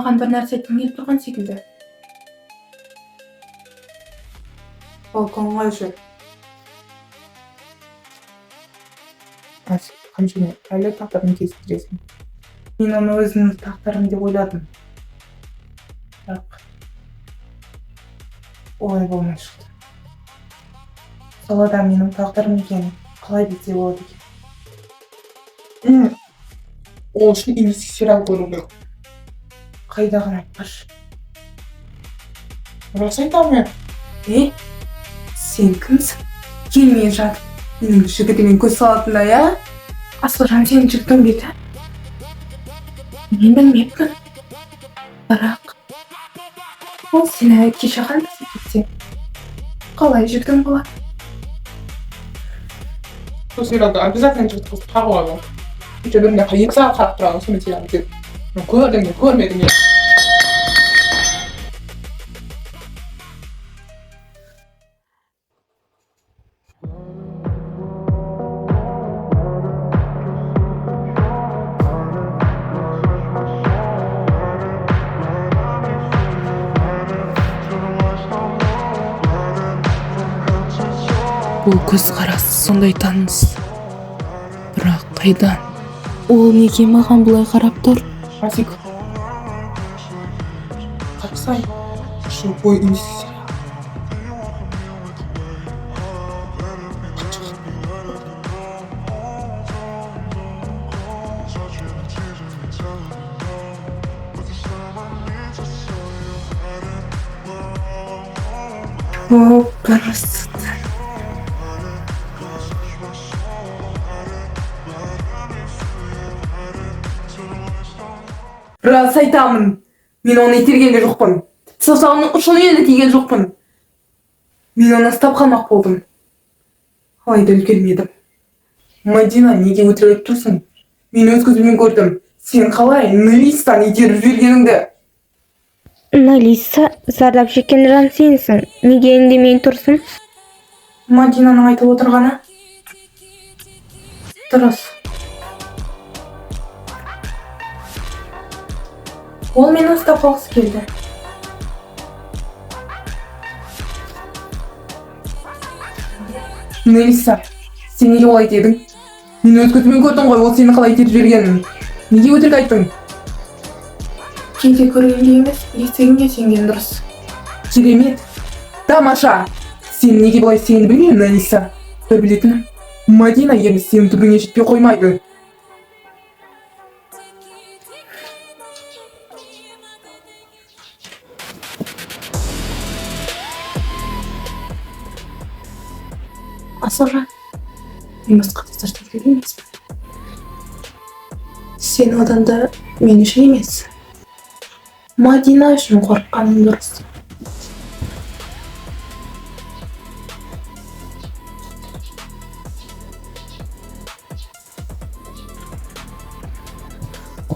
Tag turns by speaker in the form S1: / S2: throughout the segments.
S1: Маған бір нәрсе айтқың келіп тұрған секілді.
S2: Балконға жүр. Асик, қамшыны әлі тағдырын кезіктіресің. Мен оны өзімнің тағдырым деп ойладым. Бірақ олай болмай шықты. Сол адам менің тағдырым екенін қалай білсе болады екен? Ол үшін индийский сериал көру керек. Қайдағыны айтпашы. Рас айтамын.
S1: Е, сен кімсің? Келмей жатып, менің жігітіме көз салатындай, а? Асылжан сенің жігітің бе еді? Мен білмеппін. Бірақ ол сені кеше ғана тастап кетсе, қалай жігітің болады?
S2: Сол сериалда обязательно жігіт қыз тағы алады. Еще біріне 2 сағат қарап тұрады сондай сериал деп. Көрдің бе, көрмедің бе?
S3: Бұл көзқарас сондай таныс. Бірақ қайдан? Ол неге маған бұлай қарап тұр?
S2: Асик. Қарасай. Любой индийский сериал.
S1: О, красота.
S2: Рас айтамын. Мен оны итерген де жоқпын. Саусағымның ұшымен де тиген жоқпын. Мен оны ұстап қалмақ болдым. Алайда үлгермедім. Мадина, неге өтірік айтып тұрсың? Мен өз көзіммен көрдім. Сен қалай Нелисаны итеріп жібергеніңді.
S4: Налиса, зардап шеккен жан сенсің. Неге үндемей тұрсың?
S1: Мадинаның айтып отырғаны дұрыс. Ол мені ұстап қалғысы келді.
S2: Нелиса, сен неге олай дедің? Мен өз көзіммен көрдім ғой, ол сені қалай итеріп жібергенін. Неге өтірік айттың?
S1: Кейде көргенге емес, естігенге сенген дұрыс.
S2: Керемет. Тамаша. Сен неге бұлай істегенді білмеймін, Нелиса. Бір білетінім, Мадина енді сенің түбіңе жетпей қоймайды.
S1: Асылжан, мен басқа қыздар секілді емеспін. Сен одан да мен үшін емес, Мадина үшін қорыққаның дұрыс.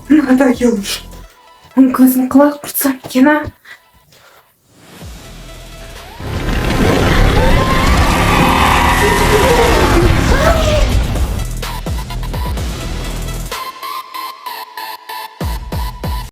S1: Надоел уж. Оның көзін қалай құртсам екен, а?